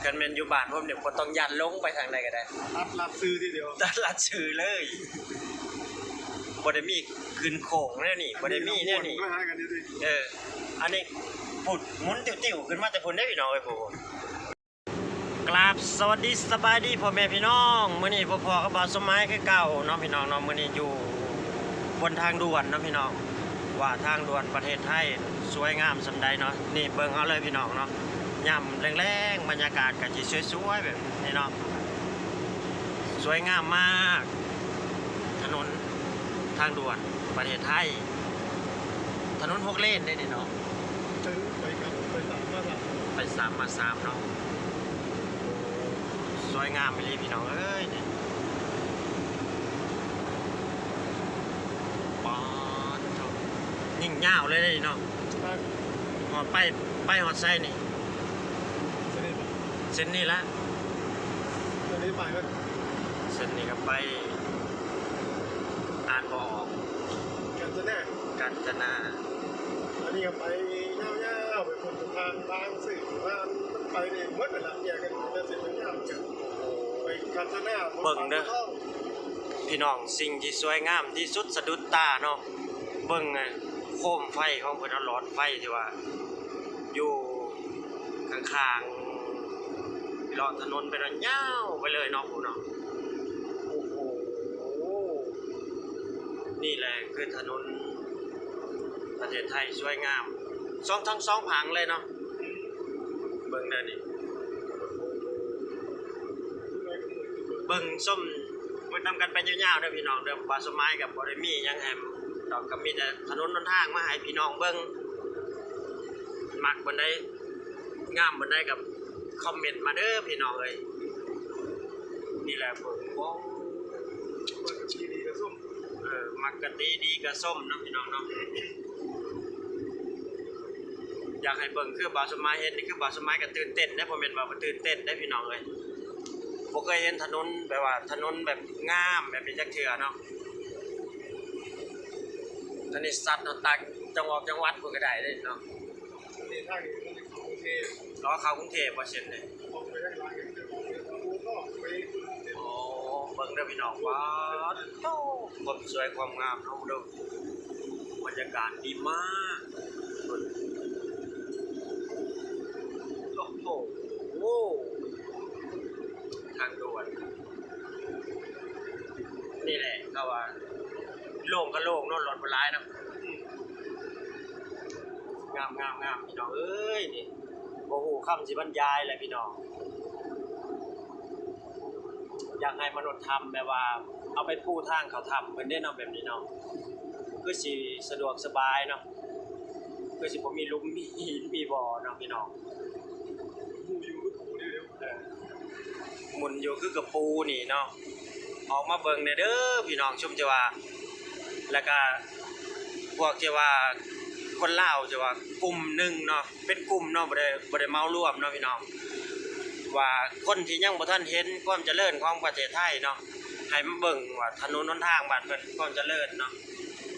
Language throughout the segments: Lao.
ຄັນແມ່ນຢູ່ບ້ານຜົມນີ້ບໍ່ຕ້ອງຢ້ານ ລົງໄປທາງໃດກໍໄດ້ ຕັດລັດຊື່ທີດຽວ ຕັດລັດຊື່ເລີຍ. ບໍ່ໄດ້ມີຂຶ້ນໂຄ້ງແນວນີ້ ບໍ່ໄດ້ມີແນວນີ້ ໄປຫາກັນຢູ່ຕິ. ເອີ ອັນນີ້ພຸ້ນ ໝູນຕິວໆຂຶ້ນມາແຕ່ພຸ້ນເດ້ພີ່ນ້ອງເອີຍ. ພຸ້ນ ກາບສະຫວັດດີສະບາຍດີພໍ່ແມ່ພີ່ນ້ອງ, ມື້ນີ້ພົບພໍ້ກັບບ່າວສົມໝາຍຄືເກົ່າເນາະພີ່ນ້ອງເນາະ. ມື້ນີ້ຢູ່ບົນທາງດ່ວນເນາະພີ່ນ້ອງ, ວ່າທາງດ່ວນປະເທດໄທສວຍງາມສ່ຳໃດເນາະ. ນີ້ເບິ່ງເອົາເລີຍພີ່ນ້ອງເນາະ, ຍາມແລງໆ ບັນຍາກາດກໍຊິສວຍໆແບບນີ້ເນາະ, ສວຍງາມມາກ. ຖະໜົນທາງດ່ວນປະເທດໄທ ຖະໜົນຫົກເລນເດ້ນີ້ເນາະ, ໄປກັບ ໄປສາມມາສາມ ໄປສາມມາສາມເນາະ. ໂອ້ ສວຍງາມອີ່ຫຼີພີ່ນ້ອງເອີຍ ນີ້ ປາດໂທ້ ຍິ່ງຍາວເລີຍເດ້ນີ້ເນາະ. ຮອດໄປ ໄປຮອດໃສນີ້? ເສັ້ນນີ້ລະ ເສັ້ນນີ້ໄປເບິດ ເສັ້ນນີ້ກໍໄປ ອ່ານບໍ່ອອກ ການຈະນາ ການຈະນາ. ອັນນີ້ກໍໄປຍາວໆ ໄປພຸ້ນ ຜ່ານບາງຊື່ ຜ່ານ ມັນໄປໄດ້ໝົດຫັ້ນລະ ແຍກກັນເປັນເສັ້ນຍາວ ໄປການຈະນາ ເບິ່ງເດີພີ່ນ້ອງ, ສິ່ງທີ່ສວຍງາມທີ່ສຸດສະດຸດຕາເນາະ. ເບິ່ງໂຄມໄຟຂອງເພິ່ນເນາະ, ຫຼອດໄຟທີ່ວ່າຢູ່ຂ້າງໆ ເລາະຖະໜົນໄປເນາະ, ຍາວໄປເລີຍເນາະ ພຸ້ນເນາະ. ໂອ້ໂຫ ນີ້ແຫຼະຄືຖະໜົນປະເທດໄທສວຍງາມ ສອງ ທັງສອງຝັ່ງເລີຍເນາະ. ເບິ່ງເດີນີ້ ເບິ່ງຊົມໄປນຳກັນໄປຍາວໆເດີພີ່ນ້ອງເດີ. ບ່າວສົມໝາຍກໍບໍ່ໄດ້ມີຫຍັງໃຫ້ດອກ, ກໍມີແຕ່ຖະໜົນຫົນທາງມາໃຫ້ພີ່ນ້ອງເບິ່ງ. ມັກບ່ອນໃດ ງາມບ່ອນໃດກໍຄອມເມັນມາເດີພີ່ນ້ອງເອີຍ. ນີ້ແຫຼະເບິ່ງ ໂອ້ ມັກກະຕີດີກະຊົມ ເອີ ມັກກະຕີດີກະຊົມເນາະພີ່ນ້ອງເນາະ. ຢາກໃຫ້ເບິ່ງຄືບ່າວສົມໝາຍເຮັດນີ້ ຄືບ່າວສົມໝາຍກໍຕື່ນເຕັ້ນເດ້, ບໍ່ແມ່ນວ່າບໍ່ຕື່ນເຕັ້ນເດ້ພີ່ນ້ອງເອີຍ. ບໍ່ເຄີຍເຫັນຖະໜົນແບບວ່າ ຖະໜົນແບບງາມແບບນີ້ຈັກເທື່ອເນາະ. ອັນນີ້ສັດເນາະ, ຕ່າງຈັງຫວັດ ຈັງຫວັດພຸ້ນກໍໄດ້ເດ້ເນາະ. ເສັ້ນທາງນີ້ມັນເຂົ້າກຸງເທບ. ອໍ ເຂົ້າກຸງເທບບໍ່ເສັ້ນນີ້? ອອກໄປທາງຫຼັງ ອອກໄປທາງພຸ້ນເນາະ ໄປພຸ້ນ. ໂອ້ ເບິ່ງເດີພີ່ນ້ອງ, ວ້າວ ຄວາມສວຍຄວາມງາມເນາະ ເບິ່ງເດີ. ບັນຍາກາດດີມາກ. ໂອ້ໂຫ ທາງດ່ວນນີ້ແຫຼະ ເຂົາວ່າໂລ່ງກໍໂລ່ງເນາະ, ລົດບໍ່ຫຼາຍເນາະ. ງາມໆໆ ພີ່ນ້ອງເອີຍ ນີ້ບໍ່ຮູ້ຄຳຊິບັນຍາຍແຫຼະພີ່ນ້ອງ. ຢາກໃຫ້ມະນຸດຖ້ຳແບບວ່າເອົາໄປປູທາງເຂົ້າຖ້ຳເພິ່ນເດ້ເນາະ, ແບບນີ້ເນາະ ຄືຊິສະດວກສະບາຍເນາະ, ຄືຊິບໍ່ມີຫຼຸມມີຫີນມີບໍ່ເນາະພີ່ນ້ອງ. ໝຸ່ນຢູ່ຄືກະປູນີ້ເນາະ. ອອກມາເບິ່ງແດ່ເດີພີ່ນ້ອງ ຊຸມທີ່ວ່າ ແລ້ວກະພວກທີ່ວ່າຄົນລາວທີ່ວ່າກຸ່ມໜຶ່ງເນາະ, ເປັນກຸ່ມເນາະ ບໍ່ໄດ້ ບໍ່ໄດ້ເໝົາລວມເນາະພີ່ນ້ອງ, ວ່າຄົນທີ່ຍັງບໍ່ທັນເຫັນຄວາມຈະເລີນຂອງປະເທດໄທເນາະ ໃຫ້ມາເບິ່ງວ່າຖະໜົນຫົນທາງບ້ານເພິ່ນຄວາມຈະເລີນເນາະ.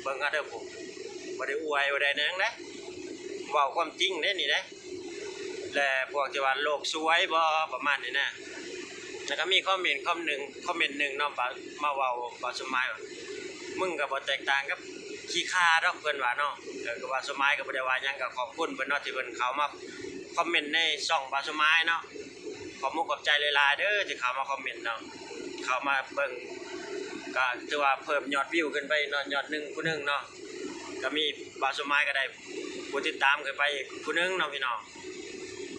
ເບິ່ງເອົາເດີ ບໍ່ໄດ້ອວຍ ບໍ່ໄດ້ຫຍັງເດ້, ເວົ້າຄວາມຈິງເດ້ນີ້ເດ້. ແລະ ພວກທີ່ວ່າໂລກສວຍບໍ່ ປະມານນີ້ນະ. ແລ້ວກໍມີຄອມເມັນຄອມໜຶ່ງ ຄອມເມັນໜຶ່ງເນາະ ມາເວົ້າບ່າວສົມໝາຍວ່າ ມຶງກໍບໍ່ແຕກຕ່າງກັບຂີ້ຂ້າດອກ ເພິ່ນວ່າເນາະ. ເອີ ກໍບ່າວສົມໝາຍກໍບໍ່ໄດ້ວ່າຫຍັງ, ກໍຂອບຄຸນເພິ່ນເນາະ ທີ່ເພິ່ນເຂົ້າມາຄອມເມັນໃນຊ່ອງບ່າວສົມໝາຍເນາະ. ຂອບມຸກຂອບໃຈຫຼາຍໆເດີ ທີ່ເຂົ້າມາຄອມເມັນເນາະ, ເຂົ້າມາເບິ່ງ ກໍຖືວ່າເພີ່ມຍອດວິວຂຶ້ນໄປເນາະ, ຍອດໜຶ່ງຜູ້ໜຶ່ງເນາະ. ກໍມີບ່າວສົມໝາຍກໍໄດ້ຜູ້ຕິດຕາມຂຶ້ນໄປອີກຜູ້ໜຶ່ງເນາະພີ່ນ້ອງ.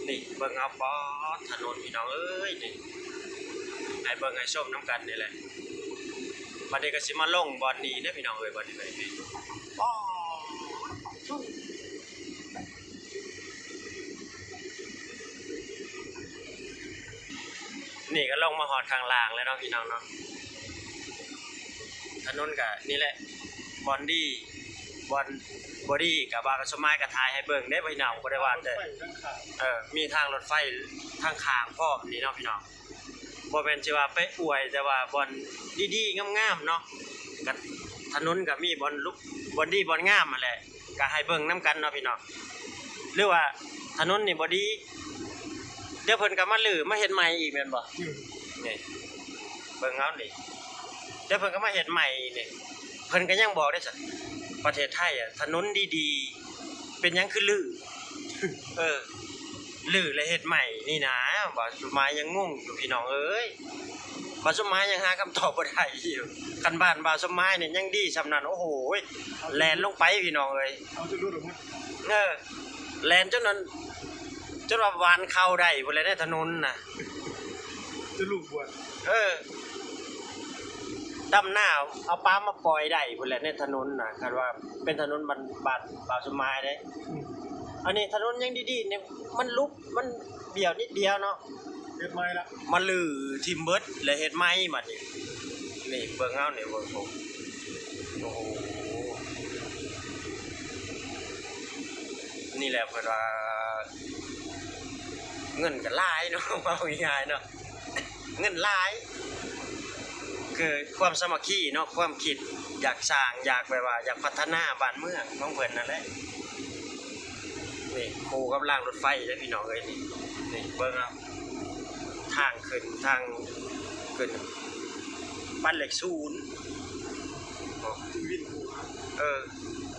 ນີ້ເບິ່ງເອົາ ປາດ ຖະໜົນພີ່ນ້ອງເອີຍ ນີ້ ໃຫ້ເບິ່ງໃຫ້ຊົມນຳກັນນີ້ແຫຼະ. ບັດນີ້ກໍຊິມາລົງບ່ອນນີ້ເດີພີ່ນ້ອງເອີຍ, ບ່ອນນີ້ ປາດ ນີ້ກໍລົງມາຮອດຂ້າງລ່າງແລ້ວເນາະພີ່ນ້ອງເນາະ. ຖະໜົນກໍນີ້ແຫຼະ ບ່ອນດີ ບ່ອນບໍ່ດີກໍວ່າກັນ, ສ່ວນຫຼາຍກໍຖ່າຍໃຫ້ເບິ່ງເດ້ພີ່ນ້ອງ, ບໍ່ໄດ້ວ່າແຕ່ ເອີ ມີທາງລົດໄຟທາງຂ້າງພ້ອມນີ້ເນາະພີ່ນ້ອງ. ບໍ່ແມ່ນຊິວ່າໄປອວຍ, ແຕ່ວ່າບ່ອນດີໆງາມໆເນາະ, ກໍຖະໜົນກໍມີບ່ອນລຸ ບ່ອນດີບ່ອນງາມຫັ້ນແຫຼະ. ກໍໃຫ້ເບິ່ງນຳກັນເນາະພີ່ນ້ອງ, ຫຼືວ່າຖະໜົນນີ້ບໍ່ດີ ດຽວເພິ່ນກໍມາຮື້ມາເຮັດໃໝ່ອີກແມ່ນບໍ່? ອືມ ນີ້ ເບິ່ງເອົານີ້ ດຽວເພິ່ນກໍມາເຮັດໃໝ່ນີ້ ເພິ່ນກໍຍັງບອກໄດ້ຊັ້ນ ປະເທດໄທອະ ຖະໜົນດີໆ ເປັນຫຍັງຄືຮື້? ເອີ ຮື້ແລ້ວເຮັດໃໝ່ນີ້ນາ. ບ່າວສົມໝາຍຍັງງົງຢູ່ພີ່ນ້ອງເອີຍ, ບ່າວສົມໝາຍຍັງຫາຄຳຕອບບໍ່ໄດ້ຢູ່. ຄັນບ້ານບ່າວສົມໝາຍນີ້ຍັງດີຊ່ຳນັ້ນ ໂອ້ໂຫ ແລ່ນລົງໄປພີ່ນ້ອງເອີຍ ເອົາຈົນຫຼຸດອອກມາ ເອີ ແລ່ນຈົນນັ້ນ ຈົນວ່າຫວ່ານເຂົ້າໄດ້ພຸ້ນແຫຼະໃນຖະໜົນນະ ຈະລູກບວດ ເອີ ດຳນາເອົາປາມາປ່ອຍໄດ້ພຸ້ນແຫຼະໃນຖະໜົນນະ. ຄັນວ່າເປັນຖະໜົນບ້ານ ບ້ານບ່າວສົມໝາຍເດ້ ອືມ ອັນນີ້ຖະໜົນຍັງດີໆນີ້ ມັນຫຼຸບ ມັນບ້ຽວນິດດຽວເນາະ ເຮັດໃໝ່ລະ ມາຮື້ຖິ້ມເບິດ ແລ້ວເຮັດໃໝ່ບັດນີ້. ນີ້ເບິ່ງເອົານີ້ ເບິ່ງ ໂອ້ໂຫ ນີ້ແຫຼະເພິ່ນວ່າ ເງິນກໍຫຼາຍເນາະ ເວົ້າງ່າຍໆເນາະ ເງິນຫຼາຍ ຄືຄວາມສາມັກຄີເນາະ ຄວາມຄິດຢາກສ້າງ ຢາກແບບວ່າຢາກພັດທະນາບ້ານເມືອງຂອງເພິ່ນນັ້ນແຫຼະ. ນີ້ຄູ່ກັບລາງລົດໄຟເດ້ພີ່ນ້ອງເອີຍ ນີ້ ນີ້ເບິ່ງເອົາ ທາງຂຶ້ນ ທາງຂຶ້ນ ປັ້ນເລກສູນ ຈົນວິນຫົວ ເອີ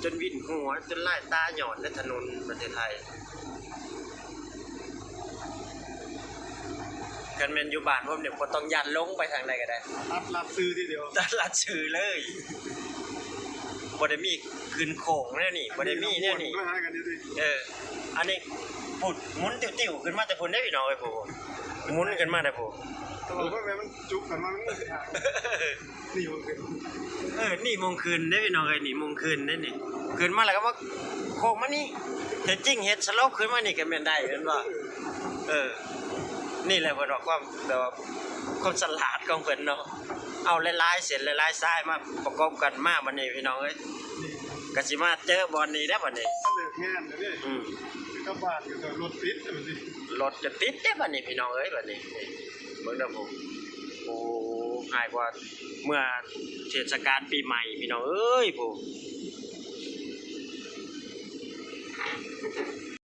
ຈົນວິນຫົວ ຈົນລາຍຕາຍ້ອນໃນຖະໜົນປະເທດໄທ. ຄັນແມ່ນຢູ່ບ້ານຜົມນີ້ ບໍ່ຕ້ອງຢ້ານຫຼົງ ໄປທາງໃດກໍໄດ້ ຕັດລັດຊື່ທີດຽວ ຕັດລັດຊື່ເລີຍ ບໍ່ໄດ້ມີຂຶ້ນໂຄ້ງແນວນີ້ ບໍ່ໄດ້ມີແນວນີ້ ເອີ ອັນນີ້ພຸ້ນ ໝຸນຕິວໆຂຶ້ນມາແຕ່ພຸ້ນເດ້ພີ່ນ້ອງເອີຍ ພຸ້ນ ໝຸນຂຶ້ນມາແຕ່ພຸ້ນ ແຕ່ວ່າມັນຈຸກກັນມາ ມັນມີທາງ ນີ້ມັນຂຶ້ນ ເອີ ນີ້ມົງຂຶ້ນເດ້ພີ່ນ້ອງເອີຍ ນີ້ມົງຂຶ້ນເດ້ນີ້ ຂຶ້ນມາແລ້ວກໍມາໂຄ້ງມານີ້ ແທ້ຈິງເຮັດສະຫຼົບຂຶ້ນມານີ້ກໍແມ່ນໄດ້ແມ່ນບໍ່? ເອີ ນີ້ແຫຼະເພິ່ນວ່າຄວາມ ແບບວ່າຄວາມສະຫຼາດຂອງເພິ່ນເນາະ ເອົາຫຼາຍໆເສັ້ນຫຼາຍໆສາຍມາປະກົບກັນມາບັດນີ້ພີ່ນ້ອງເອີຍ ກໍຊິມາເຈີບ່ອນນີ້ແລ້ວບັດນີ້ ເລີກງານແລ້ວເດ້ ອືມ ກັບບ້ານກໍລົດຕິດ ລົດຈະຕິດເດ້ບັດນີ້ພີ່ນ້ອງເອີຍ ບັດນີ້ ນີ້ເບິ່ງເດີ ໂອ້ ຮ້າຍກວ່າເມື່ອເທດສະການປີໃໝ່ພີ່ນ້ອງເອີຍ ໂອ້